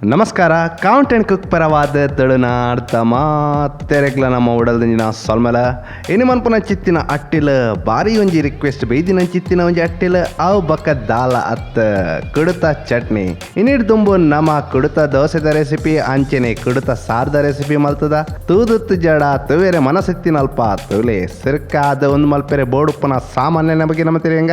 ನಮಸ್ಕಾರ, count and cook ಪರವಾದ ತುಳುನಾಡ್ದ ಮಾತೆರೆಗ್ಲ ನಮ್ಮ ಉಡಲ್ದಿಂಜಿನ ಸೊಲ್ಮೆಲ. ಇನಿ ಮನ್ಪುನ ಚಿತ್ತಿನ ಅಟ್ಟಿಲ್ ಬಾರಿ ಒಂಜಿ ರಿಕ್ವೆಸ್ಟ್ ಬೈದಿನ ಚಿತ್ತಿನ ಒಂಜಿ ಅಟ್ಟಿಲ್ ಅವು ಬಕ್ಕ ದಾಲ ಅತ್ತ ಕುಡುತ ಚಟ್ನಿ. ಇನ್ನಿಡ್ ದುಂಬು ನಮ್ಮ ಕುಡುತ ದೋಸೆದ ರೆಸಿಪಿ ಅಂಚೆನೆ ಕುಡುತ ಸಾರ್ದ ರೆಸಿಪಿ ಮಲ್ತದ ತೂದುತ್ತು ಜಡ ತುವೇರೆ ಮನಸ್ಸಿತ್ತಿನಲ್ಪ ತುಲೆ ಸಿರ್ಕಾದ ಒಂದು ಮಲ್ಪೆರೆ ಬೋಡುಪ್ಪನ ಸಾಮಾನ್ಯನ ಬಗ್ಗೆ ನಮ್ಮ ತಿಳಿಯಂಗ.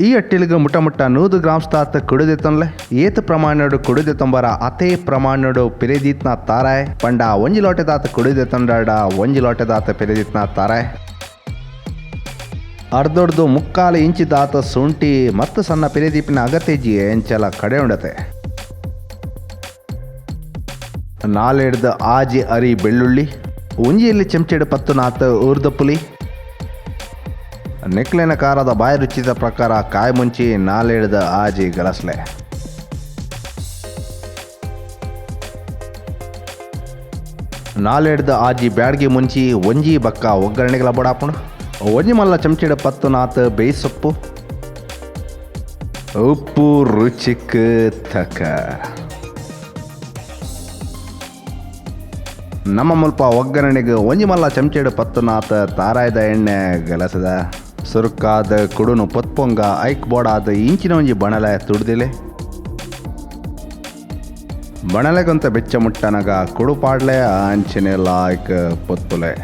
ಈ ಅಟ್ಟಿಲಿಗೆ ಮುಟ್ಟ ಮುಟ್ಟ 100 ಗ್ರಾಮ್ಸ್ ತಾತ ಕುಡಿದೆತ್ತನ್ಲೆ ಏತ್ ಪ್ರಮಾಣಡು ಕುಡಿದೆತ್ತಂಬರ ಅತೇ ಪ್ರಮಾಣಡು ಪಿರೆದೀತ್ನ ತಾರಾಯ್ ಪಂಡ ಒಂಜಿ ಲೋಟೆ ತಾತ ಕುಡಿದೆತ್ತಂಡಾಡ ಒಂಜಿ ಲೋಟೆ ತಾತ ಪಿರೆದೀತ್ನ ತಾರಾಯ್. ಅರ್ಧೊಡ್ದು 3/4 ಇಂಚಿ ತಾತ ಶುಂಠಿ ಮತ್ತು ಸಣ್ಣ ಪಿರೆದೀಪಿನ ಅಗತ್ಯಜಿ ಎಂಚಲ ಕಡೆ ಉಂಡತೆ. 4 ಆಜಿ ಅರಿ ಬೆಳ್ಳುಳ್ಳಿ, ಒಂಜಿಯಲ್ಲಿ ಚೆಂಚೆಡು 10 ನಾತ ಊರ್ದ ಪುಲಿ, ನೆಕ್ಲೆನ ಖಾರದ ಬಾಯಿ ರುಚಿದ ಪ್ರಕಾರ ಕಾಯಿ ಮುಂಚಿ 4 ಆಜಿ ಗಲಸ್ಲೆ. 4 ಆಜಿ ಬ್ಯಾಡ್ಗಿ ಮುಂಚಿ ಒಂಜಿ ಬಕ್ಕ ಒಗ್ಗರಣೆಗಳ ಬಡಾಪುಂಡು. ಒಂಜಿ ಮಲ್ಲ ಚಮಚಿಡ 10 ನಾತ ಬೇಯಿಸೊಪ್ಪು, ಉಪ್ಪು ರುಚಿಕ್ ತಕ್ಕ. ನಮ್ಮ ಮುಲ್ಪ ಒಗ್ಗರಣೆಗೆ ಒಂಜಿ ಮಲ್ಲ ಚಮಚಿಡ 10 ನಾತ ತಾರಾಯ್ದ ಎಣ್ಣೆ ಗಲಸದ. ಸುರುಕಾದ ಕುಡುನು ಪೊತ್ಪೊಂಗ ಐಕ್ ಬೋಡಾದ ಇಂಚಿನ ಒಂಜಿ ಬಣಲೆ ತುಡ್ದಿಲೆ. ಬಣಲೆಗೊಂತ ಬೆಚ್ಚ ಮುಟ್ಟನಗ ಕುಡು ಪಾಡ್ಲೆ ಅಂಚಿನ ಲಾಯ್ಕ್ ಪೊತ್ತುಲೆ.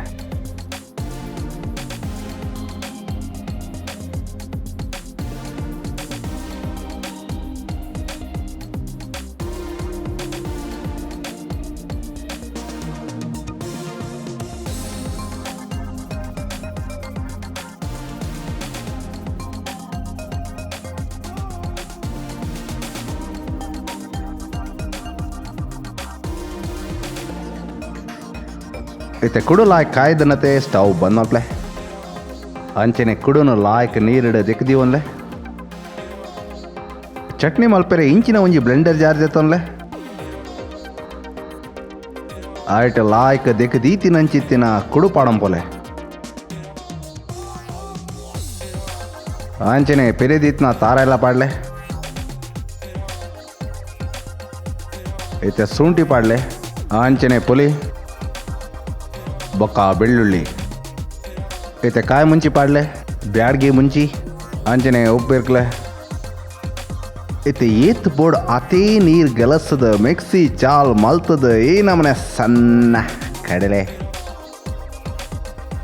ಇತ್ತೆ ಕುಡು ಲಾಯ್ಕ್ ಕಾಯ್ದನತೆ ಸ್ಟವ್ ಬಂದ್ಮಪ್ಲೆ. ಅಂಚನೆ ಕುಡುನು ಲಾಯ್ಕ್ ನೀರಿಡ ದೆಕ್ಕದೀವನ್ಲೆ. ಚಟ್ನಿ ಮಲ್ಪೆರೆ ಇಂಚಿನ ಒಂಜಿ ಬ್ಲೆಂಡರ್ ಜಾರ್ ದೆತ್ತೊನ್ಲೆ. ಆಯ್ಟ್ ಲಾಯ್ಕ್ ದೆಕ್ಕದೀತಿನಂಚಿತ್ತಿನ ಕುಡು ಪಾಡಂಪೊಲೆ. ಅಂಚನೆ ಪೆರೆದೀತ್ನ ತಾರ ಎಲ್ಲ ಪಾಡ್ಲೆ. ಇತ್ತೆ ಶುಂಠಿ ಪಾಡ್ಲೆ. ಅಂಚನೆ ಪುಲಿ ಬೊಕ್ಕ ಬೆಳ್ಳುಳ್ಳಿ, ಇತ್ತೆ ಕಾಯಿ ಮುಂಚಿ ಪಾಡ್ಲೆ, ಬ್ಯಾಡ್ಗಿ ಮುಂಚಿ, ಅಂಚನೆ ಉಪ್ಪು ಇರ್ಕ್ಲೆ. ಇತ್ತೆ ಏತ್ ಬೋರ್ಡ್ ಅತೇ ನೀರು ಗಲಸದ ಮಿಕ್ಸಿ ಚಾಲ್ ಮಲ್ತದ ಈ ನಮನೆ ಸಣ್ಣ ಕಡಲೆ.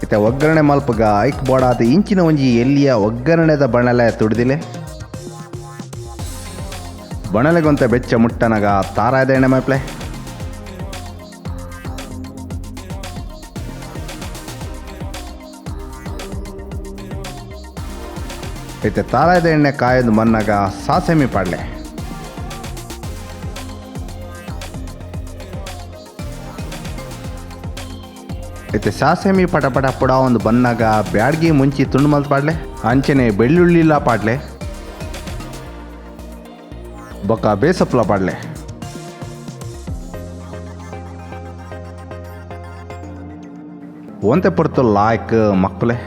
ಇತ್ತೆ ಒಗ್ಗರಣೆ ಮಲ್ಪಗ ಐಕ್ ಬೋಡಾದ ಇಂಚಿನ ಒಂಜಿ ಎಲ್ಲಿಯ ಒಗ್ಗರಣೆದ ಬಣಲೆ ತುಡ್ದಿಲೆ. ಬಣಲೆಗೊಂತ ಬೆಚ್ಚ ಮುಟ್ಟನಗ ತಾರಾಯ್ದ ಎಣ್ಣೆ ಮೈಪ್ಲೆ. ಇತ್ತೆ ತಾರಾಯ್ದ ಎಣ್ಣೆ ಕಾಯದ ಮನ್ನಾಗ ಸಾಸೆಮಿ ಪಾಡ್ಲೆ. ಇತ್ತೆ ಸಾಸೆಮಿ ಪಟ ಪಟ ಪುಡ ಒಂದು ಬನ್ನಾಗ ಬ್ಯಾಡ್ಗಿ ಮುಂಚಿ ತುಂಡು ಮಲ್ತ್ ಪಾಡ್ಲೆ. ಅಂಚನೆ ಬೆಳ್ಳುಳ್ಳಿಲ ಪಾಡ್ಲೆ, ಬೊಕ್ಕ ಬೇಸಪ್ಲ ಪಾಡ್ಲೆ. ಒಂತೆ ಪೊರ್ತು ಲಾಯ್ಕ್ ಮಕ್ಕಳೆ.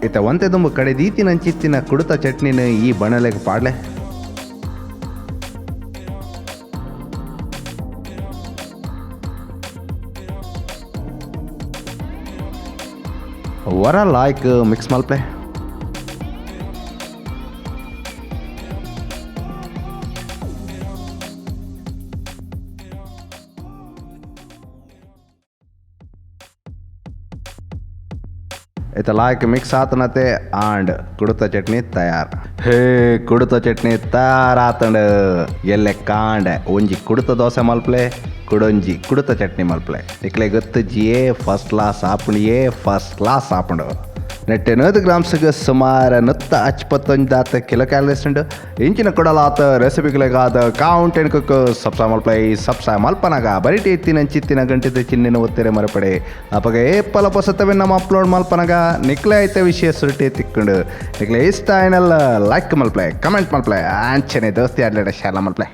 ಇತ್ತ ಒಂತೆ ದುಂಬು ಕಡೆ ದೀತಿನಂಚಿತ್ತಿನ ಕುಡುತ ಚಟ್ನಿನ ಈ ಬಣಲೆಗೆ ಪಾಡ್ಲೆ. ವರ ಲಾಯ್ಕ್ ಮಿಕ್ಸ್ ಮಲ್ಪ್ಲೆ. ಇತ್ತ ಲಾಯ್ಕ್ ಮಿಕ್ಸ್ ಆತನತೆ ಆಂಡ್ ಕುಡುತ ಚಟ್ನಿ ತಯಾರ್. ಹೇ ಕುಡುತ ಚಟ್ನಿ ತಯಾರಾತಂಡ್. ಎಲ್ಲೆ ಕಾಂಡೆ ಒಂಜಿ ಕುಡುತ ದೋಸೆ ಮಲ್ಪ್ಲೆ, ಕುಡೊಂಜಿ ಕುಡುತ ಚಟ್ನಿ ಮಲ್ಪ್ಲೆ. ನಿಕ್ಲೆ ಗೊತ್ತು ಜಿಯೇ ಫಸ್ಟ್ ಕ್ಲಾಸ್ ಆಪುಂಡು, ಏ ಫಸ್ಟ್ ಕ್ಲಾಸ್ ಆಪುಂಡು. ನೆಟ್ಟೆ 100 ಗ್ರಾಮ್ಸ್ಗ್ ಸುಮಾರು 151ದಾತ್ ಕಿಲೋ ಕ್ಯಾಲರೀಸ್ ಉಂಡು. ಇಂಚಿನ ಕೊಡಲಾತ ರೆಸಿಪಿಗಳಿಗಾದ ಕೌಂಟ್ ಅಂಡ್ ಕುಕ್ ಸಬ್ಸ್ಕ್ರೈಬ್ ಮಲ್ಪಲೆ. ಸಬ್ಸ್ಕ್ರೈಬ್ ಮಲ್ಪನಾಗ ಬರಿಟಿ ಎತ್ತಿನ ಚಿತ್ತಿನ ಗಂಟೆದ ಚಿಹ್ನೆನ ಒತ್ತೆರೆ ಮರಪಡೆ. ಅಪಗ ಏಪಲ ಪೊಸತವೆ ನಮ್ಮ ಅಪ್ಲೋಡ್ ಮಲ್ಪನಗ ನಿಕ್ಲೆ ಐತ ವಿಷಯ ಸುರುಟೆ ತಿಕ್ಕೊಂಡು. ನಿಕ್ಲೆ ಇಷ್ಟ ಆಯ್ನಲ್ಲ ಲೈಕ್ ಮಲ್ಪಲೆ, ಕಮೆಂಟ್ ಮಲ್ಪಲೆ, ಅಂಚನೆ ದೋಸ್ತಿ ಆಡ್ಲೆಡ ಶೇರ್ ಮಲ್ಪಲೆ.